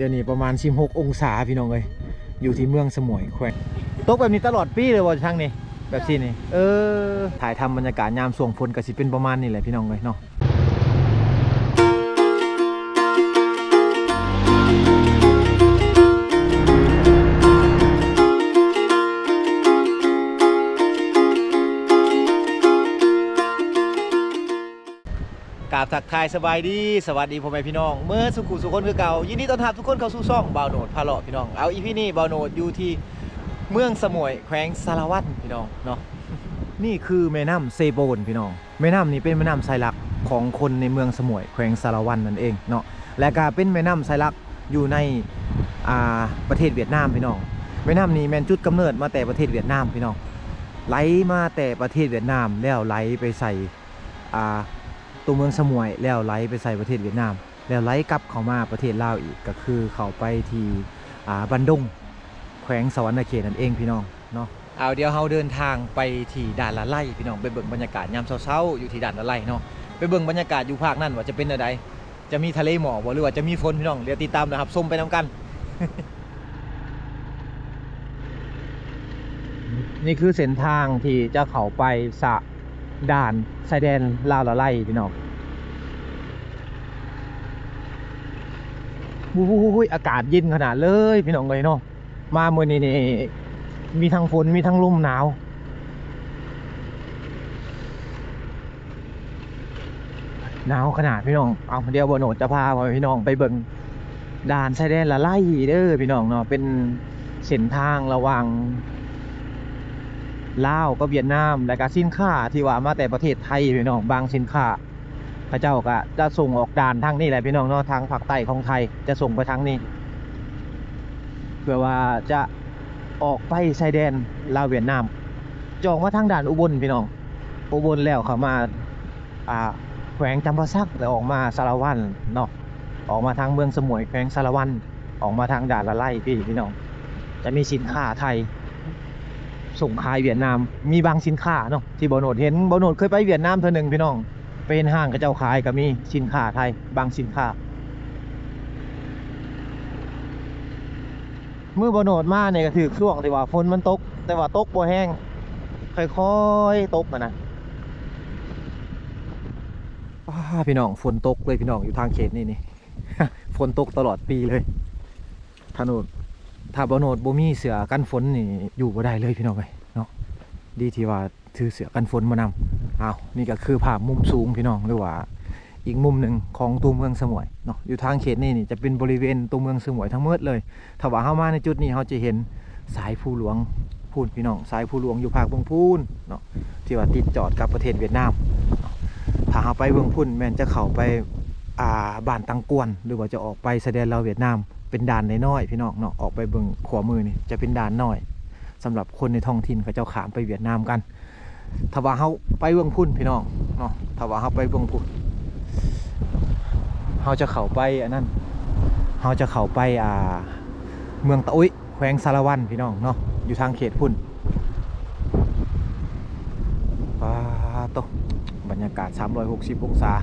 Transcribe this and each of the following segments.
ອັນນີ້ປະມານສິບຫົກອົງສາພີ່ນ້ອງເອີຍ ຢູ່ທີ່ເມືອງສະໝວຍແຂວງ. ຕົກແບບນີ້ຕະຫຼອດປີເລີຍບໍ່ທາງນີ້? ແບບຊີ້ນີ້ ເອີ ຖ່າຍທຳບັນຍາກາດຍາມຊ່ວງຝົນກໍຊິເປັນປະມານນີ້ແຫຼະພີ່ນ້ອງເອີຍເນາະ. ກາບທັກທາຍສະບາຍດີ ສະຫວັດດີພໍ່ແມ່ພີ່ນ້ອງເໝິດສູ່ຜູ້ສູ່ຄົນຄືເກົ່າ. ຍິນດີຕ້ອນຮັບທຸກຄົນເຂົ້າສູ່ຊ່ອງບ່າວໂນດພາເລາະພີ່ນ້ອງ. ເອົາ ອີພີນີ້ບ່າວໂນດຢູ່ທີ່ເມືອງສະໝວຍ ແຂວງສາລະວັນພີ່ນ້ອງເນາະ. ນີ້ຄືແມ່ນ້ຳເຊໂປນພີ່ນ້ອງ. ແມ່ນ້ຳນີ້ເປັນແມ່ນ້ຳສາຍຫຼັກຂອງຄົນໃນເມືອງສະໝວຍ ແຂວງສາລະວັນນັ້ນເອງເນາະ ແລະກະເປັນແມ່ນ້ຳສາຍຫຼັກຢູ່ໃນ ອ່າ ປະເທດຫວຽດນາມພີ່ນ້ອງ. ແມ່ນ້ຳນີ້ແມ່ນຈຸດກຳເນີດມາແຕ່ປະເທດຫວຽດນາມພີ່ນ້ອງ ໄຫຼມາແຕ່ປະເທດຫວຽດນາມ ແລ້ວໄຫຼໄປໃສ່ ອ່າ ຕົວເມືອງສະໝວຍ ແລ້ວໄຫຼໄປໃສ່ປະເທດຫວຽດນາມ ແລ້ວໄຫຼກັບເຂົ້າມາປະເທດລາວອີກ ກໍຄືເຂົ້າໄປທີ່ ອ່າ ບັນດົງ ແຂວງສະຫວັນນະເຂດນັ້ນເອງພີ່ນ້ອງເນາະ. ເອົາ ດຽວເຮົາເດີນທາງໄປທີ່ດ່ານລະໄລພີ່ນ້ອງ ໄປເບິ່ງບັນຍາກາດຍາມເຊົ້າໆຢູ່ທີ່ດ່ານລະໄລເນາະ ໄປເບິ່ງບັນຍາກາດຢູ່ພາກນັ້ນວ່າຈະເປັນແນວໃດ ຈະມີທະເລໝອກບໍ່ ຫຼືວ່າຈະມີຝົນພີ່ນ້ອງ. ດຽວຕິດຕາມນະ ຮັບຊົມໄປນຳກັນ. ນີ້ຄືເສັ້ນທາງທີ່ຈະເຂົ້າໄປສະ ດ່ານຊາຍແດນລາວລະໄລພີ່ນ້ອງ. ໂອ້ໂຫ ອາກາດເຢັນຂະໜາດເລີຍພີ່ນ້ອງເອີຍເນາະ. ມາມື້ນີ້ນີ້ ມີທັງຝົນ ມີທັງລົມໜາວ ໜາວຂະໜາດພີ່ນ້ອງ. ເອົາ ດຽວບ່າວໂນດຈະພາພໍ່ແມ່ພີ່ນ້ອງໄປເບິ່ງ ດ່ານຊາຍແດນລະໄລເດີພີ່ນ້ອງເນາະ. ເປັນເສັ້ນທາງລະຫວ່າງລາວກັບຫວຽດນາມ ແລະກະສິນຄ້າທີ່ວ່າມາແຕ່ປະເທດໄທພີ່ນ້ອງ. ບາງສິນຄ້າເຂົາເຈົ້າກະຈະສົ່ງອອກດ່ານທາງນີ້ແຫຼະພີ່ນ້ອງເນາະ ທາງພາກໃຕ້ຂອງໄທຈະສົ່ງໄປທາງນີ້ ເພື່ອວ່າຈະອອກໄປຊາຍແດນລາວຫວຽດນາມ ຈະອອກມາທາງດ່ານອຸບົນພີ່ນ້ອງ. ອຸບົນແລ້ວເຂົ້າມາ ອ່າ ແຂວງຈຳປາສັກ ແລ້ວອອກມາສາລະວັນເນາະ ອອກມາທາງເມືອງສະໝວຍ ແຂວງສາລະວັນ ອອກມາທາງດ່ານລະໄລພີ້ພີ່ນ້ອງ. ຈະມີສິນຄ້າໄທສົ່ງຂາຍຫວຽດນາມ ມີບາງສິນຄ້າເນາະ ທີ່ບ່າວໂນດເຫັນ. ບ່າວໂນດເຄີຍໄປຫວຽດນາມເທື່ອໜຶ່ງພີ່ນ້ອງ ໄປເຫັນຮ້ານເຂົາເຈົ້າຂາຍກໍມີສິນຄ້າໄທ ບາງສິນຄ້າ. ມື້ບ່າວໂນດມານີ້ກໍຖືກຊ່ວງທີ່ວ່າຝົນມັນຕົກ ແຕ່ວ່າຕົກບໍ່ແຮງ ຄ່ອຍໆຕົກຫັ້ນນະ. ອ້າ ພີ່ນ້ອງ ຝົນຕົກເລີຍພີ່ນ້ອງ ຢູ່ທາງເຂດນີ້ນີ້ ຝົນຕົກຕະຫຼອດປີເລີຍ. ຖ້າໂນດ ຖ້າບ່າວໂນດບໍ່ມີເສື້ອກັນຝົນນີ້ ຢູ່ບໍ່ໄດ້ເລີຍພີ່ນ້ອງເອີຍເນາະ. ດີທີ່ວ່າ ຖືເສື້ອກັນຝົນມານຳ. ອ້າວ ນີ້ກໍຄືພາບມຸມສູງພີ່ນ້ອງ ຫຼືວ່າອີກມຸມໜຶ່ງຂອງຕົວເມືອງສະໝວຍເນາະ. ຢູ່ທາງເຂດນີ້ນີ້ຈະເປັນບໍລິເວນຕົວເມືອງສະໝວຍທັງໝົດເລີຍ. ຖ້າວ່າເຮົາມາໃນຈຸດນີ້ ເຮົາຈະເຫັນສາຍພູຫຼວງພຸ້ນພີ່ນ້ອງ ສາຍພູຫຼວງຢູ່ພາກເບື້ອງພຸ້ນເນາະ ທີ່ວ່າຕິດຈອດກັບປະເທດຫວຽດນາມເນາະ. ຖ້າເຮົາໄປເບື້ອງພຸ້ນແມ່ນຈະເຂົ້າໄປ ອ່າ ບ້ານຕັງກວນ ຫຼືວ່າຈະອອກໄປຊາຍແດນລາວຫວຽດນາມ ເປັນດ່ານນ້ອຍໆ ພີ່ນ້ອງເນາະ. ອອກໄປເບື້ອງຂວາມືນີ້ຈະເປັນດ່ານນ້ອຍ ສຳລັບຄົນໃນທ້ອງຖິ່ນເຂົາເຈົ້າຂ້າມໄປຫວຽດນາມກັນ. ຖ້າວ່າເຮົາໄປເບື້ອງພຸ້ນພີ່ນ້ອງເນາະ ຖ້າວ່າເຮົາໄປເບື້ອງພຸ້ນ ເຮົາຈະເຂົ້າໄປອັນນັ້ນ ເຮົາຈະເຂົ້າໄປ ອ່າ ເມືອງຕະອຸຍ ແຂວງສາລະວັນພີ່ນ້ອງເນາະ ຢູ່ທາງເຂດພຸ້ນ. ປາໂຕ ບັນຍາກາດສາມຮ້ອຍຫົກສິບອົງສາ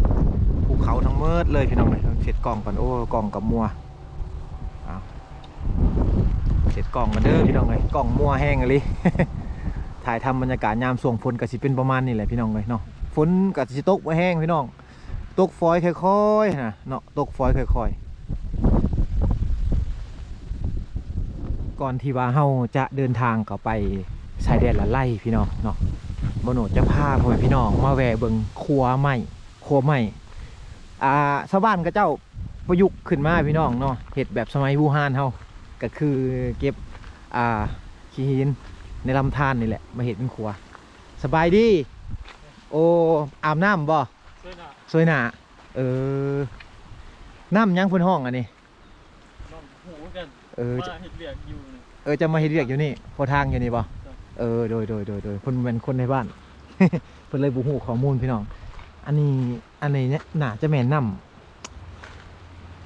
ພູເຂົາທັງໝົດເລີຍພີ່ນ້ອງເອີຍ. ເຊັດກ້ອງກ່ອນ ໂອ້ ກ້ອງກັບມົວ. ເອົາ ເຊັດກ້ອງກັນເດີພີ່ນ້ອງເອີຍ ກ້ອງມົວແຮງອີ່ຫຼີ. ຖ່າຍທຳບັນຍາກາດຍາມຊ່ວງຝົນກໍຊິເປັນປະມານນີ້ແຫຼະພີ່ນ້ອງເອີຍເນາະ. ຝົນກໍຊິຕົກບໍ່ແຮງພີ່ນ້ອງ ຕົກຝອຍຄ່ອຍໆນະເນາະ ຕົກຝອຍຄ່ອຍໆ. ກ່ອນທີ່ວ່າເຮົາຈະເດີນທາງເຂົ້າໄປຊາຍແດນລະໄລພີ່ນ້ອງເນາະ ບ່າວໂນດຈະພາພໍ່ແມ່ພີ່ນ້ອງມາແວ່ເບິ່ງຂົວໄມ້ ຂົວໄມ້ ອ່າ ຊາວບ້ານເຂົາເຈົ້າ ປະຍຸກຂຶ້ນມາພີ່ນ້ອງເນາະ ເຮັດແບບສະໄໝບູຮານເຮົາ ກໍຄືເກັບ ອ່າ ຂີ້ຫີນໃນລຳທານນີ້ແຫຼະ ມາເຮັດເປັນຂົວ. ສະບາຍດີ. ໂອ້ ອາບນ້ຳບໍ່? ຊ່ວຍໜ້າ ຊ່ວຍໜ້າ. ເອີ ນ້ຳຫຍັງເພິ່ນຮ້ອງອັນນີ້? ນ້ອງຮູ້ຄືກັນ. ເອີ ມາເຮັດວຽກຢູ່ນີ້. ເອີ ເຈົ້າມາເຮັດວຽກຢູ່ນີ້ ເຂົ້າທາງຢູ່ນີ້ບໍ່? ເອີ ໂດຍໆໆ ເພິ່ນແມ່ນຄົນໃນບ້ານ ເພິ່ນເລີຍບໍ່ຮູ້ຂໍ້ມູນພີ່ນ້ອງ. ອັນນີ້ ອັນນີ້ໜ້າຈະແມ່ນນ້ຳ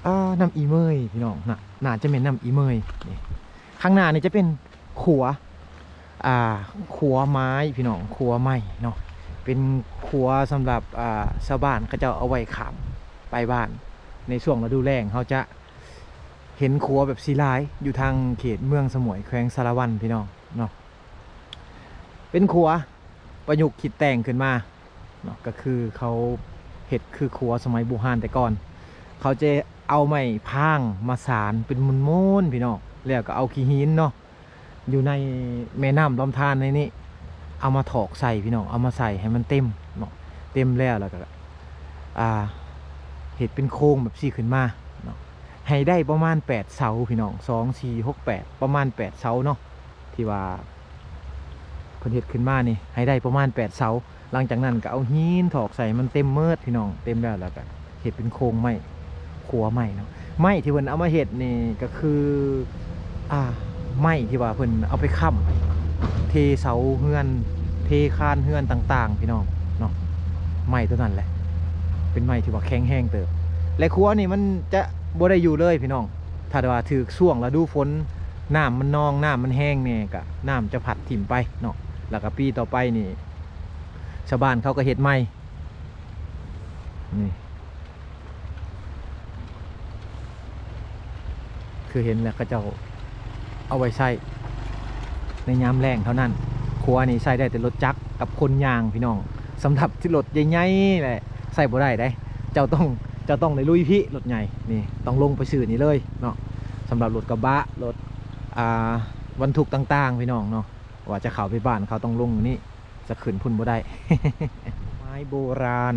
ອ່າ ນ້ຳອີເມີຍພີ່ນ້ອງນະ ໜ້າຈະແມ່ນນ້ຳອີເມີຍ. ນີ້ ຂ້າງໜ້ານີ້ຈະເປັນຂົວ ອ່າ ຂົວໄມ້ພີ່ນ້ອງ ຂົວໄມ້ເນາະ ເປັນຂົວສຳລັບ ອ່າ ຊາວບ້ານເຂົາເຈົ້າເອົາໄວ້ຂ້າມໄປບ້ານ. ໃນຊ່ວງລະດູແລ້ງເຮົາຈະ ເຫັນຂົວແບບສີລາຍຢູ່ທາງເຂດເມືອງສະໝວຍ ແຂວງສາລະວັນ ພີ່ນ້ອງເນາະ. ເປັນຂົວປະຍຸກຄິດແຕ່ງຂຶ້ນມາເນາະ, ກໍຄືເຂົາເຮັດຄືຂົວສະໄໝບູຮານແຕ່ກ່ອນ. ເຂົາຈະເອົາໄມ້ພາງມາສານເປັນມົນໆ ພີ່ນ້ອງ, ແລ້ວກໍເອົາຂີ້ຫີນເນາະ ຢູ່ໃນແມ່ນ້ຳລຳທານໃນນີ້ ເອົາມາຖອກໃສ່ພີ່ນ້ອງ, ເອົາມາໃສ່ໃຫ້ມັນເຕັມເນາະ. ເຕັມແລ້ວ ແລ້ວກໍ ອ່າ ເຮັດເປັນໂຄງແບບຊີ້ຂຶ້ນມາເນາະ, ໃຫ້ໄດ້ປະມານແປດເສົາພີ່ນ້ອງ, ສອງ ສີ່ ຫົກ ແປດ ປະມານແປດເສົາເນາະ ທີ່ວ່າເພິ່ນເຮັດຂຶ້ນມານີ້ ໃຫ້ໄດ້ປະມານແປດເສົາ. ຫຼັງຈາກນັ້ນກໍເອົາຫີນຖອກໃສ່ໃຫ້ມັນເຕັມເໝິດພີ່ນ້ອງ, ເຕັມແລ້ວ ແລ້ວກໍເຮັດເປັນໂຄງໄມ້ ຂົວໄມ້ເນາະ. ໄມ້ທີ່ເພິ່ນເອົາມາເຮັດນີ້ກໍຄື ອ່າ ໄມ້ທີ່ວ່າເພິ່ນເອົາໄປຄ້ຳເທເສົາເຮືອນ ເທຄານເຮືອນຕ່າງໆ ພີ່ນ້ອງເນາະ. ໄມ້ຕົວນັ້ນແຫຼະ ເປັນໄມ້ທີ່ວ່າແຂງແຮງເຕີບ ແລະ ຂົວນີ້ມັນຈະບໍ່ໄດ້ຢູ່ເລີຍພີ່ນ້ອງ. ຖ້າວ່າຖືກຊ່ວງລະດູຝົນ ນ້ຳມັນນອງ ນ້ຳມັນແຮງແດ່ ກະນ້ຳຈະພັດຖິ້ມໄປເນາະ. ແລ້ວກະປີຕໍ່ໄປນີ້ ຊາວບ້ານເຂົາກໍເຮັດໃໝ່ ນີ້ ຄືເຫັນແລ້ວ ເຂົາເຈົ້າເອົາໄວ້ໃຊ້ໃນຍາມແລ້ງເທົ່ານັ້ນ. ຂົວນີ້ໃຊ້ໄດ້ແຕ່ລົດຈັກກັບຄົນຍ່າງພີ່ນ້ອງ, ສຳລັບທີ່ລົດໃຫຍ່ໆແຫຼະ ໃຊ້ບໍ່ໄດ້ເດ້. ເຈົ້າຕ້ອງ ເຈົ້າຕ້ອງໄດ້ລຸຍພີ້ ລົດໃຫຍ່ນີ້ ຕ້ອງລົງໄປຊື້ນີ້ເລີຍເນາະ. ສຳລັບລົດກະບະ ລົດ ອ່າ ບັນທຸກຕ່າງໆ ພີ່ນ້ອງເນາະ, ວ່າຈະເຂົ້າໄປບ້ານເຂົາຕ້ອງລົງນີ້ ຈະຂຶ້ນພຸ້ນບໍ່ໄດ້. ໄມ້ໂບລານ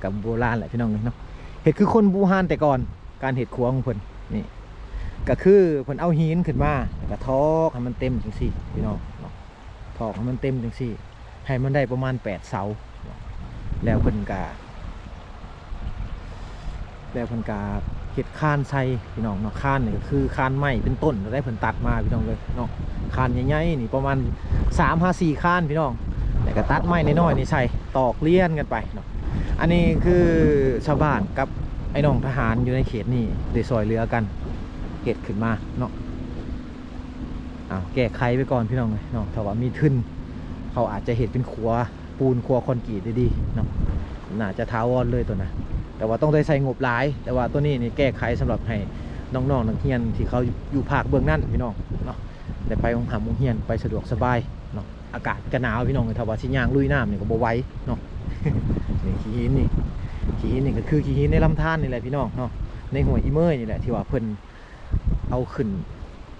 ກັບໂບລານແຫຼະພີ່ນ້ອງເອີຍເນາະ. ເຮັດຄືຄົນບູຮານແຕ່ກ່ອນ ການເຮັດຂົວຂອງເພິ່ນນີ້ ກໍຄືເພິ່ນເອົາຫີນຂຶ້ນມາ ແລ້ວກໍຖອກໃຫ້ມັນເຕັມຈັ່ງຊີ້ພີ່ນ້ອງເນາະ, ຖອກໃຫ້ມັນເຕັມຈັ່ງຊີ້ ໃຫ້ມັນໄດ້ປະມານແປດເສົາ. ແລ້ວເພິ່ນກະ ແລ້ວເພິ່ນກະເຮັດຄານໃສ່ພີ່ນ້ອງເນາະ. ຄານນີ້ກໍຄືຄານໄມ້ເປັນຕົ້ນໄດ້ ເພິ່ນຕັດມາພີ່ນ້ອງເອີຍເນາະ, ຄານໃຫຍ່ໆນີ້ປະມານສາມຫາສີ່ຄານພີ່ນ້ອງ. ແລ້ວກໍຕັດໄມ້ນ້ອຍໆນີ້ໃສ່ ຕອກລຽນກັນໄປເນາະ. ອັນນີ້ຄືຊາວບ້ານກັບໄອ້ນ້ອງທະຫານຢູ່ໃນເຂດນີ້ໄດ້ຊ່ອຍເຫຼືອກັນເຮັດຂຶ້ນມາເນາະ. ເອົາ ແກ້ໄຂໄປກ່ອນພີ່ນ້ອງເອີຍເນາະ. ຖ້າວ່າມີທຶນ ເຂົາອາດຈະເຮັດເປັນຂົວ ປູນຂົວຄອນກຣີດໄດ້ດີເນາະ, ໜ້າຈະຖາວອນເລີຍຕົວນັ້ນ. ແຕ່ວ່າຕ້ອງໄດ້ໃຊ້ງົບຫຼາຍ, ແຕ່ວ່າຕົວນີ້ນີ້ແກ້ໄຂສຳລັບໃຫ້ນ້ອງໆນັກຮຽນທີ່ເຂົາຢູ່ພາກເບື້ອງນັ້ນພີ່ນ້ອງເນາະ, ໄດ້ໄປໂຮງຮ່ຳໂຮງຮຽນໄປສະດວກສະບາຍເນາະ. ອາກາດກໍໜາວພີ່ນ້ອງ, ຖ້າວ່າຊິຍ່າງລຸຍນ້ຳນີ້ກໍບໍ່ໄຫວເນາະ. ນີ້ຂີ້ຫີນນີ້ ຂີ້ຫີນນີ້ກໍຄືຂີ້ຫີນໃນລຳທານນີ້ແຫຼະພີ່ນ້ອງເນາະ, ໃນຫ້ວຍອີເມີຍນີ້ແຫຼະ ທີ່ວ່າເພິ່ນເອົາຂຶ້ນ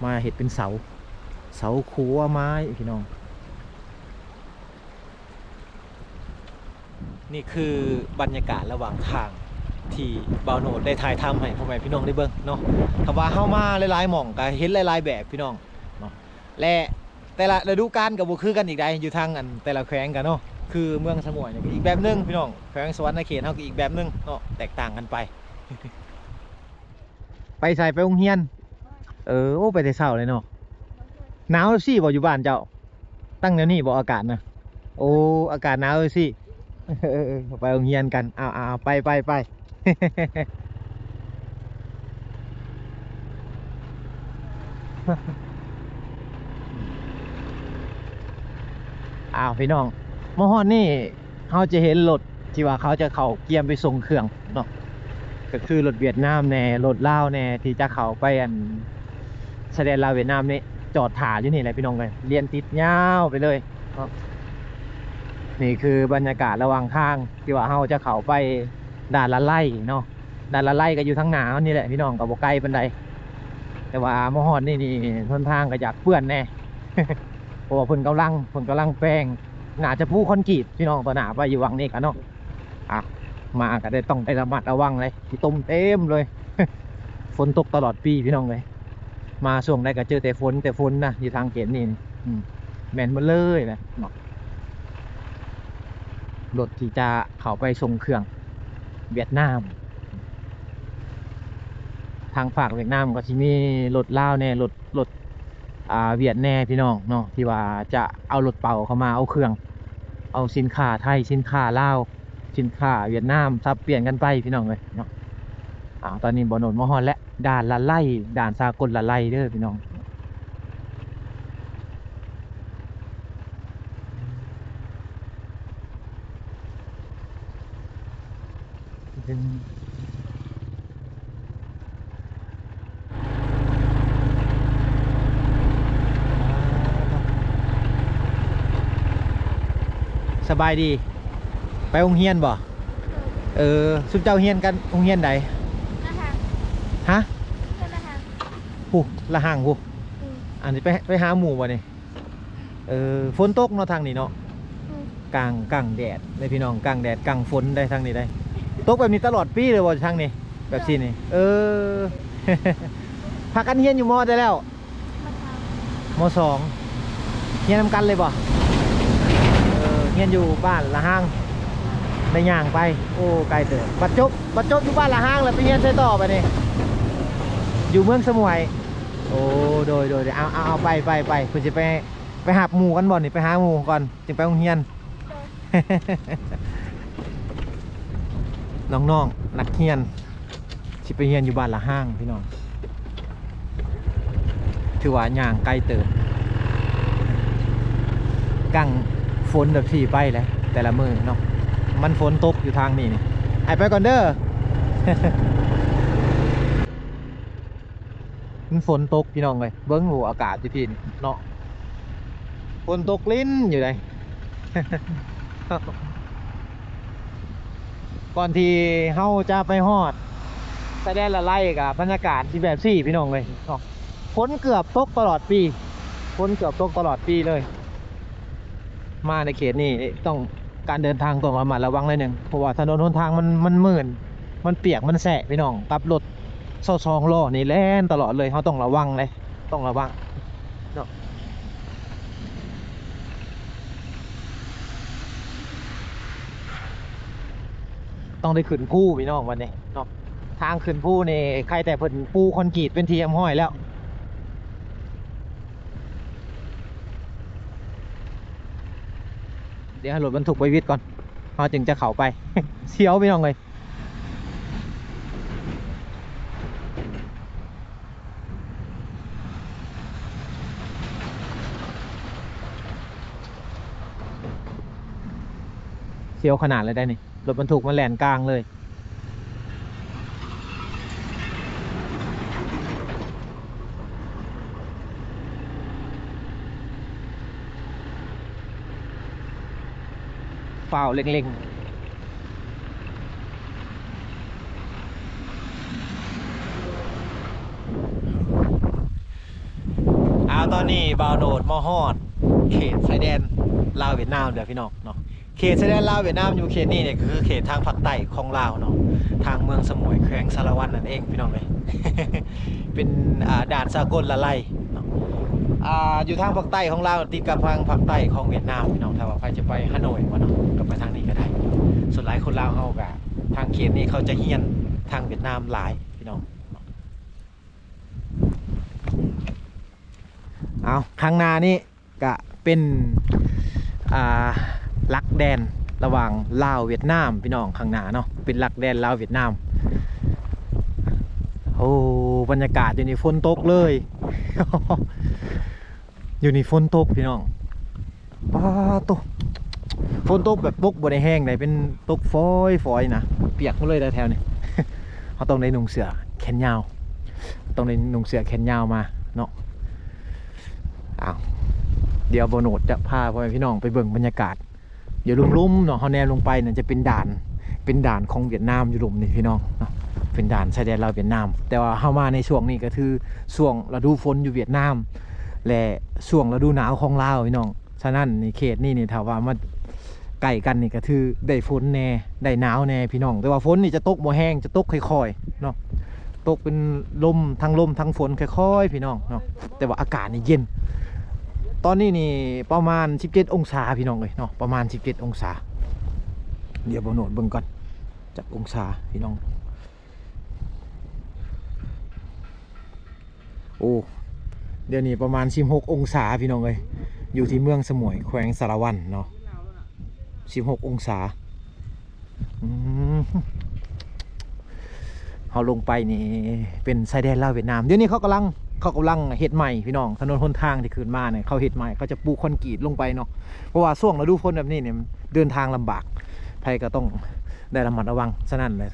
ມາເຮັດເປັນເສົາ ເສົາຂົວໄມ້ພີ່ນ້ອງ. ນີ້ຄືບັນຍາກາດລະຫວ່າງທາງທີ່ບ່າວໂນດໄດ້ຖ່າຍທຳໃຫ້ພໍ່ແມ່ພີ່ນ້ອງໄດ້ເບິ່ງເນາະ. ຖ້າວ່າເຮົາມາຫຼາຍໆໝ່ອງກໍເຫັນຫຼາຍໆແບບພີ່ນ້ອງເນາະ, ແລະ ແຕ່ລະລະດູການກໍບໍ່ຄືກັນອີກໃດ໋ ຢູ່ທາງອັນແຕ່ລະແຂວງກັນເນາະ. ຄືເມືອງສະໝວຍນີ້ກໍອີກແບບໜຶ່ງພີ່ນ້ອງ, ແຂວງສະຫວັນນະເຂດເຮົາກໍອີກແບບໜຶ່ງເນາະ, ແຕກຕ່າງກັນໄປ. ໄປໃສ? ໄປໂຮງຮຽນ. ເອີ ໂອ້ ໄປແຕ່ເຊົ້າເລີຍເນາະ. ໜາວຊີ້ບໍ່ຢູ່ບ້ານເຈົ້າ? ຕັ້ງແນວນີ້ບໍ່ອາກາດນະ? ໂອ້ ອາກາດໜາວຊີ້. ເອີໆ ໄປໂຮງຮຽນກັນ. ເອົາໆ ໄປໆໆ. ອ້າວ ພີ່ນ້ອງ ມາຮອດນີ້ ເຮົາຈະເຫັນລົດທີ່ວ່າເຂົາຈະເຂົ້າກຽມໄປສົ່ງເຄື່ອງເນາະ, ກໍຄືລົດຫວຽດນາມແດ່ ລົດລາວແດ່ ທີ່ຈະເຂົ້າໄປອັນຊາຍແດນລາວຫວຽດນາມນີ້ ຈອດຖ້າຢູ່ນີ້ແຫຼະພີ່ນ້ອງເອີຍ, ລຽນຕິດຍາວໄປເລີຍເນາະ. ນີ້ຄືບັນຍາກາດລະຫວ່າງທາງທີ່ວ່າເຮົາຈະເຂົ້າໄປດ່ານລາໄລເນາະ. ດ່ານລາໄລກໍຢູ່ທາງໜ້າເຮົານີ້ແຫຼະພີ່ນ້ອງ, ກໍບໍ່ໄກປານໃດ, ແຕ່ວ່າມາຮອດນີ້ນີ້ ຫົນທາງກໍຢາກເປື້ອນແດ່ ເພາະວ່າເພິ່ນກຳລັງ ເພິ່ນກຳລັງແປງ ໜ້າຈະປູຄອນກຣີດພີ່ນ້ອງ, ຕໍ່ໜ້າໄປຢູ່ຫວ່າງນີ້ກະເນາະ. ອ່ະ ມາກໍໄດ້ ຕ້ອງໄດ້ລະມັດລະວັງເລີຍ, ຂີ້ຕົມເຕັມເລີຍ. ຝົນຕົກຕະຫຼອດປີພີ່ນ້ອງເອີຍ, ມາຊ່ວງໃດກໍເຈີແຕ່ຝົນ ແຕ່ຝົນນະ ຢູ່ທາງເຂດນີ້. ອືມ ແມ່ນໝົດເລີຍແຫຼະເນາະ. ລົດທີ່ຈະເຂົ້າໄປສົ່ງເຄື່ອງຫວຽດນາມ, ທາງພາກຫວຽດນາມກໍຊິມີລົດລາວແດ່ ລົດ ລົດ ອ່າ ຫວຽດແດ່ພີ່ນ້ອງເນາະ, ທີ່ວ່າຈະເອົາລົດເປົາເຂົ້າມາເອົາເຄື່ອງ ເອົາສິນຄ້າໄທ ສິນຄ້າລາວ ສິນຄ້າຫວຽດນາມ ສັບປ່ຽນກັນໄປພີ່ນ້ອງເອີຍເນາະ. ອ່າ ຕອນນີ້ບ່າວໂນດມາຮອດແລ້ວ ດ່ານລາໄລ ດ່ານສາກົນລາໄລເດີພີ່ນ້ອງ. ເປັນ ສະບາຍດີ. ໄປໂຮງຮຽນບໍ່? ເອີ ຊຸມເຈົ້າຮຽນກັນໂຮງຮຽນໃດ? ລະຫັງ. ຮະ? ລະຫັງ. ພຸ້ນ ລະຫັງພຸ້ນ. ອືມ. ອັນນີ້ໄປ ໄປຫາໝູ່ບໍ່ນີ້? ເອີ ຝົນຕົກເນາະທາງນີ້ເນາະ. ອືມ. ກາງ ກາງແດດເດ້ພີ່ນ້ອງ ກາງແດດກາງຝົນໄດ໋ທາງນີ້ໄດ໋. ຕົກແບບນີ້ຕະຫຼອດປີເລີຍບໍ່ທາງນີ້ ແບບຊີ້ນີ້? ເອີ ພາກັນຮຽນຢູ່ ມ.ໃດແລ້ວ? ມ.ສອງ. ຮຽນນຳກັນເລີຍບໍ່? ເອີ ຮຽນຢູ່ບ້ານລະຫາງ ໄດ້ຍ່າງໄປ. ໂອ້ ໄກເຕີບ. ບັດຈົບ ບັດຈົບຢູ່ບ້ານລະຫາງແລ້ວໄປຮຽນໃສຕໍ່ບາດນີ້? ຢູ່ເມືອງສະໝວຍ. ໂອ້ ໂດຍ ໂດຍ ໂດຍ. ເອົາ ເອົາ ເອົາ ໄປ ໄປ ໄປ. ເພິ່ນຊິໄປ ໄປຮັບໝູ່ກັນບໍ່ນີ້? ໄປຫາໝູ່ກ່ອນ ຈຶ່ງໄປໂຮງຮຽນ. ໂດຍ. ນ້ອງໆ ນັກຮຽນ ຊິໄປຮຽນຢູ່ບ້ານລະຫາງພີ່ນ້ອງ. ຖືວ່າຍ່າງໄກເຕີບ. ກາງຝົນແບບຊີ້ໄປແຫຼະ ແຕ່ລະມື້ເນາະ. ມັນຝົນຕົກຢູ່ທາງນີ້ນີ້. ອ້າຍໄປກ່ອນເດີ. ມັນຝົນຕົກພີ່ນ້ອງເອີຍ. ເບິ່ງໂຫ ອາກາດຢູ່ພີ້ນີ້ເນາະ ຝົນຕົກລິນຢູ່ໃດ໋. ກ່ອນທີ່ເຮົາຈະໄປຮອດຊາຍແດນລາວໄລ ກະບັນຍາກາດຊິແບບຊີ້ພີ່ນ້ອງເອີຍເນາະ. ຝົນເກືອບຕົກຕະຫຼອດປີ ຝົນເກືອບຕົກຕະຫຼອດປີເລີຍ. ມາໃນເຂດນີ້ຕ້ອງ ການເດີນທາງຕ້ອງລະມັດລະວັງໜ້ອຍໜຶ່ງ ເພາະວ່າຖະໜົນຫົນທາງມັນ ມັນມື່ນ ມັນປຽກ ມັນແສະພີ່ນ້ອງ. ກັບລົດຊາວສອງລໍ້ນີ້ແລ່ນຕະຫຼອດເລີຍ ເຮົາຕ້ອງລະວັງເລີຍ ຕ້ອງລະວັງເນາະ. ຕ້ອງໄດ້ຂຶ້ນພູພີ່ນ້ອງ ບັດນີ້ເນາະ. ທາງຂຶ້ນພູນີ້ ໃຄ່ແຕ່ເພິ່ນປູຄອນກຣີດເປັນທີ່ຮຽບຮ້ອຍແລ້ວ. ດຽວໃຫ້ລົດບັນທຸກໄປວິດກ່ອນ ເຮົາຈຶ່ງຈະເຂົ້າໄປ. ສຽວພີ່ນ້ອງເອີຍ ສຽວຂະໜາດເລີຍໄດ໋ນີ້. ລົດບັນທຸກມາແລ່ນກາງເລີຍ. ຟ້າວເລັ່ງໆ. ອາ ຕອນນີ້ບ່າວໂນດມາຮອດເຂດຊາຍແດນລາວຫວຽດນາມແລ້ວພີ່ນ້ອງເນາະ. ເຂດຊາຍແດນລາວຫວຽດນາມຢູ່ເຂດນີ້ນີ້ ກໍຄືເຂດທາງພາກໃຕ້ຂອງລາວເນາະ ທາງເມືອງສະໝວຍ ແຂວງສາລະວັນນັ້ນເອງພີ່ນ້ອງເອີຍ. ເປັນ ອ່າ ດ່ານສາກົນລາໄລເນາະ. ອ່າ ຢູ່ທາງພາກໃຕ້ຂອງລາວ ຕິດກັບທາງພາກໃຕ້ຂອງຫວຽດນາມພີ່ນ້ອງ. ຖ້າວ່າໃຜຈະໄປຮາໂນຍບໍ່ເນາະ ກໍໄປທາງນີ້ກໍໄດ້. ສ່ວນຫຼາຍຄົນລາວເຮົາກໍ ທາງເຂດນີ້ເຂົາຈະຮຽນທາງຫວຽດນາມຫຼາຍພີ່ນ້ອງ. ເອົາ ຂ້າງໜ້ານີ້ກະເປັນ ອ່າ ຫຼັກແດນລະຫວ່າງລາວຫວຽດນາມພີ່ນ້ອງ ຂ້າງໜ້າເນາະ ເປັນຫຼັກແດນລາວຫວຽດນາມ. ໂອ້ ບັນຍາກາດຢູ່ນີ້ຝົນຕົກເລີຍ ຢູ່ນີ້ຝົນຕົກພີ່ນ້ອງ. ປາໂຕ ຝົນຕົກແບບຕົກບໍ່ໄດ້ແຮງໃດ ເປັນຕົກຝອຍໆນະ ປຽກໝົດເລີຍແຖວນີ້. ເຮົາຕ້ອງໄດ້ນຸ່ງເສື້ອແຂນຍາວ ຕ້ອງໄດ້ນຸ່ງເສື້ອແຂນຍາວມາເນາະ. ອ້າວ ດຽວບ່າວໂນດຈະພາພໍ່ແມ່ພີ່ນ້ອງໄປເບິ່ງບັນຍາກາດຢູ່ລຸ່ມໆເນາະ. ເຮົາແນມລົງໄປນັ້ນຈະເປັນດ່ານ ເປັນດ່ານຂອງຫວຽດນາມຢູ່ລຸ່ມນີ້ພີ່ນ້ອງເນາະ ເປັນດ່ານຊາຍແດນລາວຫວຽດນາມ. ແຕ່ວ່າເຮົາມາໃນຊ່ວງນີ້ກໍຄືຊ່ວງລະດູຝົນຢູ່ຫວຽດນາມ ແລະ ຊ່ວງລະດູໜາວຂອງລາວພີ່ນ້ອງ. ສະນັ້ນນີ້ ເຂດນີ້ນີ້ ຖ້າວ່າມາໃກ້ກັນນີ້ ກໍຖືໄດ້ຝົນແດ່ ໄດ້ໜາວແດ່ພີ່ນ້ອງ. ແຕ່ວ່າຝົນນີ້ຈະຕົກບໍ່ແຮງ ຈະຕົກຄ່ອຍໆເນາະ ຕົກເປັນລົມ ທັງລົມທັງຝົນຄ່ອຍໆພີ່ນ້ອງເນາະ. ແຕ່ວ່າອາກາດນີ້ເຢັນ ຕອນນີ້ນີ້ປະມານສິບເຈັດອົງສາພີ່ນ້ອງເອີຍເນາະ ປະມານສິບເຈັດອົງສາ. ດຽວບ່າວໂນດເບິ່ງກ່ອນ ຈັກອົງສາພີ່ນ້ອງ. ໂອ້ ດຽວນີ້ປະມານສິບຫົກອົງສາພີ່ນ້ອງເອີຍ ຢູ່ທີ່ເມືອງສະໝວຍ ແຂວງສາລະວັນເນາະ ສິບຫົກອົງສາ. ອືມ ເຮົາລົງໄປນີ້ເປັນຊາຍແດນລາວຫວຽດນາມ. ດຽວນີ້ເຂົາກຳລັງ ເຂົາກຳລັງເຮັດໃໝ່ພີ່ນ້ອງ ຖະໜົນຫົນທາງທີ່ຂຶ້ນມານີ້ ເຂົາເຮັດໃໝ່ ເຂົາຈະປູຄອນກຣີດລົງໄປເນາະ. ເພາະວ່າຊ່ວງລະດູຝົນແບບນີ້ນີ້ ເດີນທາງລຳບາກ ໃຜກໍຕ້ອງໄດ້ລະມັດລະວັງ. ສະນັ້ນແຫຼະ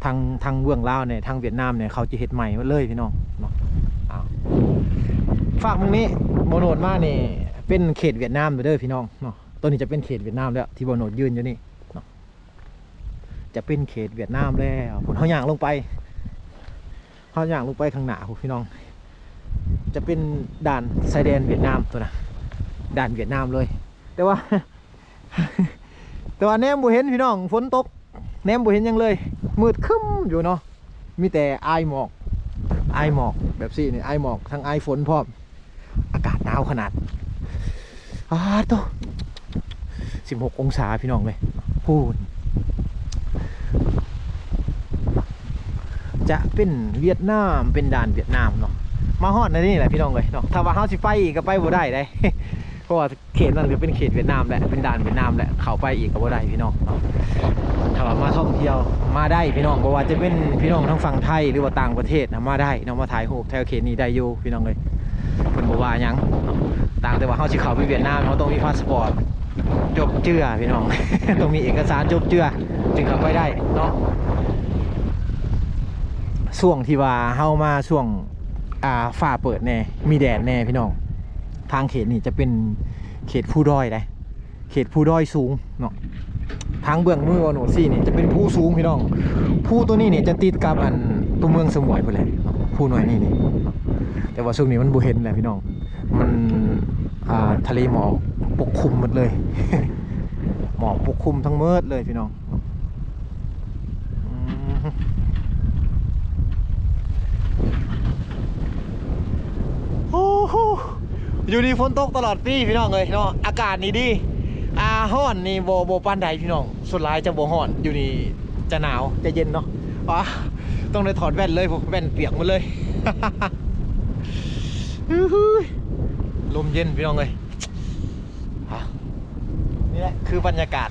ທາງ ທາງເບື້ອງລາວນີ້ ທາງຫວຽດນາມນີ້ ເຂົາຈະເຮັດໃໝ່ໝົດເລີຍພີ່ນ້ອງເນາະ. ອ້າວ ຟາກໝ່ອງນີ້ ບ່າວໂນດມານີ້ ເປັນເຂດຫວຽດນາມເດີພີ່ນ້ອງເນາະ. ໂຕນີ້ຈະເປັນເຂດຫວຽດນາມແລ້ວ ທີ່ບ່າວໂນດຢືນຢູ່ນີ້ເນາະ ຈະເປັນເຂດຫວຽດນາມແລ້ວ. ພຸ້ນ ເຮົາຍ່າງລົງໄປ ເຮົາຍ່າງລົງໄປຂ້າງໜ້າພຸ້ນ ພີ່ນ້ອງ ຈະເປັນດ່ານຊາຍແດນຫວຽດນາມໂຕນະ ດ່ານຫວຽດນາມເລີຍ. ແຕ່ວ່າ ແຕ່ວ່າແນມບໍ່ເຫັນ ພີ່ນ້ອງ ຝົນຕົກ ແນມບໍ່ເຫັນຫຍັງເລີຍ ມືດຄຶ້ມຢູ່ເນາະ ມີແຕ່ອາຍໝອກ ອາຍໝອກແບບຊີ້ນີ້ ອາຍໝອກ ທັງອາຍຝົນພ້ອມ. ອາກາດໜາວຂະໜາດ ອາໂຕ ສິບຫົກອົງສາ ພີ່ນ້ອງເອີຍ ພຸ້ນ ຈະເປັນຫວຽດນາມ ເປັນດ່ານຫວຽດນາມເນາະ. ມາຮອດໃນນີ້ແຫຼະ ພີ່ນ້ອງເອີຍເນາະ ຖ້າວ່າເຮົາຊິໄປອີກກໍໄປບໍ່ໄດ້ເດ້ ເພາະວ່າ ເຂດນັ້ນກໍເປັນເຂດຫວຽດນາມແຫຼະ ເປັນດ່ານຫວຽດນາມແຫຼະ ເຂົ້າໄປອີກກໍບໍ່ໄດ້ ພີ່ນ້ອງເນາະ. ຖ້າວ່າມາທ່ອງທ່ຽວມາໄດ້ ພີ່ນ້ອງ ບໍ່ວ່າຈະເປັນພີ່ນ້ອງທາງຝັ່ງໄທ ຫຼືວ່າຕ່າງປະເທດນະ ມາໄດ້ເນາະ ມາຖ່າຍຮູບແຖວເຂດນີ້ໄດ້ຢູ່ ພີ່ນ້ອງເອີຍ ເພິ່ນບໍ່ວ່າຫຍັງເນາະ. ຕ່າງແຕ່ວ່າເຮົາຊິເຂົ້າໄປຫວຽດນາມ ເຮົາຕ້ອງມີພາສປອດຈົບເຈືອ ພີ່ນ້ອງ ຕ້ອງມີເອກະສານຈົບເຈືອ ຈຶ່ງເຂົ້າໄປໄດ້ເນາະ. ຊ່ວງທີ່ວ່າເຮົາມາຊ່ວງ ອ່າ ຟ້າເປີດແດ່ ມີແດດແດ່ ພີ່ນ້ອງ ທາງເຂດນີ້ຈະເປັນເຂດພູດອຍເດ້ ເຂດພູດອຍສູງເນາະ. ທາງເບື້ອງມືບ່າວໂນດຊີ້ນີ້ຈະເປັນພູສູງ ພີ່ນ້ອງ ພູໂຕນີ້ນີ້ຈະຕິດກັບອັນຕົວເມືອງສະໝວຍພຸ້ນແຫຼະເນາະ ພູນ້ອຍນີ້ນີ້. ແຕ່ວ່າຊ່ວງນີ້ມັນບໍ່ເຫັນແຫຼະ ພີ່ນ້ອງ ມັນ ອ່າ ທະເລໝອກປົກຄຸມໝົດເລີຍ ໝອກປົກຄຸມທັງໝົດເລີຍ ພີ່ນ້ອງ. ອືມ ໂອ້ໂຫ ຢູ່ນີ້ຝົນຕົກຕະຫຼອດປີ ພີ່ນ້ອງເອີຍເນາະ ອາກາດນີ້ດີ ອ່າ ຮ້ອນນີ້ບໍ່ ບໍ່ປານໃດ ພີ່ນ້ອງ ສ່ວນຫຼາຍຈະບໍ່ຮ້ອນ ຢູ່ນີ້ຈະໜາວ ຈະເຢັນເນາະ. ອ່າ ຕ້ອງໄດ້ຖອດແວ່ນເລີຍ ແວ່ນປຽກໝົດເລີຍ ອື້ຫື ລົມເຢັນ ພີ່ນ້ອງເອີຍ. ອ່າ ນີ້ແຫຼະຄືບັນຍາກາດ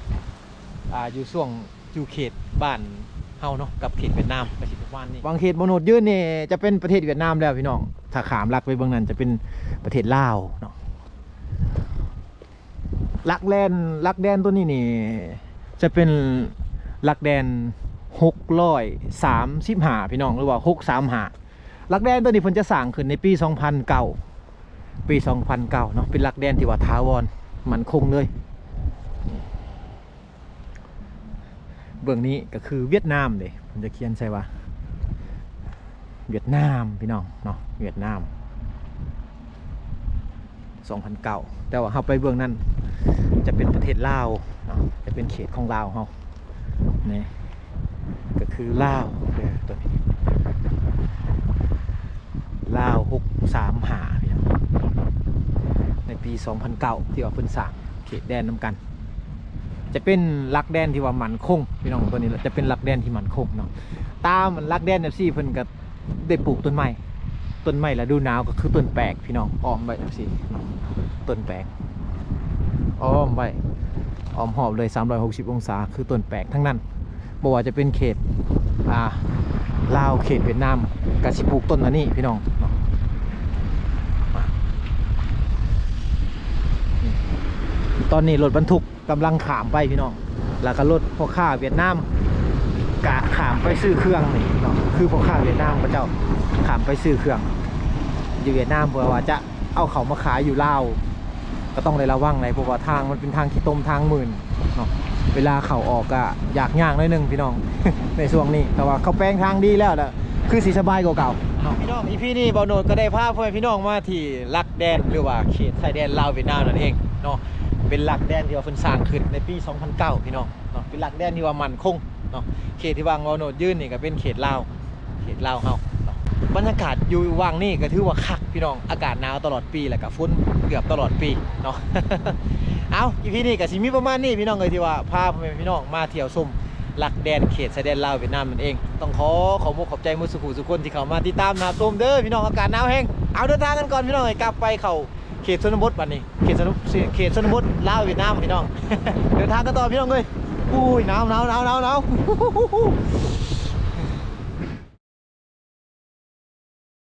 ອ່າ ຢູ່ຊ່ວງ ຢູ່ເຂດບ້ານເຮົາເນາະ ກັບເຂດຫວຽດນາມ ກໍຊິປະມານນີ້. ຫວ່າງເຂດບ່າວໂນດຢືນນີ້ຈະເປັນປະເທດຫວຽດນາມແລ້ວ ພີ່ນ້ອງ ຖ້າຂ້າມຫຼັກໄປເບິ່ງນັ້ນຈະເປັນປະເທດລາວເນາະ. ຫຼັກແດນ ຫຼັກແດນຕົວນີ້ນີ້ຈະເປັນຫຼັກແດນຫົກຮ້ອຍສາມສິບຫ້າ ພີ່ນ້ອງ ຫຼືວ່າຫົກສາມຫ້າ. ຫຼັກແດນຕົວນີ້ເພິ່ນຈະສ້າງຂຶ້ນໃນປີສອງພັນເກົ້າ ປີສອງພັນເກົ້າເນາະ ເປັນຫຼັກແດນທີ່ວ່າຖາວອນໝັ້ນຄົງເລີຍ. ເບື້ອງນີ້ກໍຄືຫວຽດນາມເດ້ ເພິ່ນຈະຂຽນໃສ່ວ່າຫວຽດນາມ ພີ່ນ້ອງເນາະ ຫວຽດນາມ ສອງພັນເກົ້າ. ແຕ່ວ່າເຮົາໄປເບື້ອງນັ້ນຈະເປັນປະເທດລາວເນາະ ຈະເປັນເຂດຂອງລາວເຮົາ ນີ້ກໍຄືລາວເດີ ຕົວນີ້ລາວຫົກສາມຫ້າ ພີ່ນ້ອງ ໃນປີສອງພັນເກົ້າ ທີ່ວ່າເພິ່ນສ້າງເຂດແດນນຳກັນ ຈະເປັນຫຼັກແດນທີ່ວ່າໝັ້ນຄົງ ພີ່ນ້ອງ ຕົວນີ້ຈະເປັນຫຼັກແດນທີ່ໝັ້ນຄົງເນາະ. ຕາມຫຼັກແດນແບບຊີ້ ເພິ່ນກໍໄດ້ປູກຕົ້ນໄມ້ ຕົ້ນໄມ້ລະດູໜາວກໍຄືຕົ້ນແປກ ພີ່ນ້ອງ ອ້ອມໄວ້ຈັ່ງຊີ້ເນາະ ຕົ້ນແປກອ້ອມໄວ້ ອ້ອມຮອບເລີຍສາມຮ້ອຍຫົກສິບອົງສາ ຄືຕົ້ນແປກທັງນັ້ນ. ບໍ່ວ່າຈະເປັນເຂດ ອ່າ ລາວ ເຂດຫວຽດນາມ ກໍຊິປູກຕົ້ນອັນນີ້ ພີ່ນ້ອງເນາະ. ຕອນນີ້ລົດບັນທຸກ ກຳລັງຂ້າມໄປ ພີ່ນ້ອງ ແລ້ວກໍລົດພໍ່ຄ້າຫວຽດນາມກະຂ້າມໄປຊື້ເຄື່ອງນີ້ເນາະ ຄືພໍ່ຄ້າຫວຽດນາມເຂົາເຈົ້າຂ້າມໄປຊື້ເຄື່ອງ. ຢູ່ຫວຽດນາມເພື່ອວ່າຈະເອົາເຂົ້າມາຂາຍຢູ່ລາວ ກໍຕ້ອງໄດ້ລະວັງແຫຼະ ເພາະວ່າທາງມັນເປັນທາງຂີ້ຕົມ ທາງມື່ນເນາະ ເວລາເຂົ້າອອກກະຍາກຍາກໜ້ອຍໜຶ່ງ ພີ່ນ້ອງ ໃນຊ່ວງນີ້. ແຕ່ວ່າເຂົາແປງທາງດີແລ້ວ ແລ້ວຄືຊິສະບາຍກວ່າເກົ່າເນາະ ພີ່ນ້ອງ. ອີພີນີ້ ບ່າວໂນດກໍໄດ້ພາພໍ່ແມ່ພີ່ນ້ອງມາທີ່ຫຼັກແດນ ຫຼືວ່າເຂດຊາຍແດນລາວຫວຽດນາມນັ້ນເອງເນາະ ເປັນຫຼັກແດນທີ່ວ່າເພິ່ນສ້າງຂຶ້ນໃນປີສອງພັນເກົ້າ ພີ່ນ້ອງເນາະ ເປັນຫຼັກແດນທີ່ວ່າໝັ້ນຄົງເນາະ. ເຂດທີ່ວ່າບ່າວໂນດຢືນນີ້ກໍເປັນເຂດລາວ ເຂດລາວເຮົາເນາະ. ບັນຍາກາດຢູ່ຫວ່າງນີ້ກໍຖືວ່າຄັກ ພີ່ນ້ອງ ອາກາດໜາວຕະຫຼອດປີ ແລ້ວກໍຝົນເກືອບຕະຫຼອດປີເນາະ. ເອົາ ອີພີນີ້ກໍຊິມີປະມານນີ້ ພີ່ນ້ອງເອີຍ ທີ່ວ່າພາພໍ່ແມ່ພີ່ນ້ອງມາທ່ຽວຊົມຫຼັກແດນເຂດຊາຍແດນລາວຫວຽດນາມນັ້ນເອງ. ຕ້ອງຂໍຂອບອົກຂອບໃຈໝົດສູ່ຜູ້ສູ່ຄົນທີ່ເຂົ້າມາຕິດຕາມຮັບຊົມເດີ ພີ່ນ້ອງ. ອາກາດໜາວແຮງ ເອົາ ເດີນທາງກັນກ່ອນ ພີ່ນ້ອງເອີຍ ກັບໄປເຂົ້າ ເຂດຊົນນະບົດບັດນີ້ ເຂດຊົນນະ ເຂດຊົນນະບົດລາວຫວຽດນາມ ພີ່ນ້ອງ ເດີນທາງກັນຕໍ່ ພີ່ນ້ອງເອີຍ. ໂອ້ຍ ໜາວ ໜາວ ໜາວ ໜາວ ໜາວ.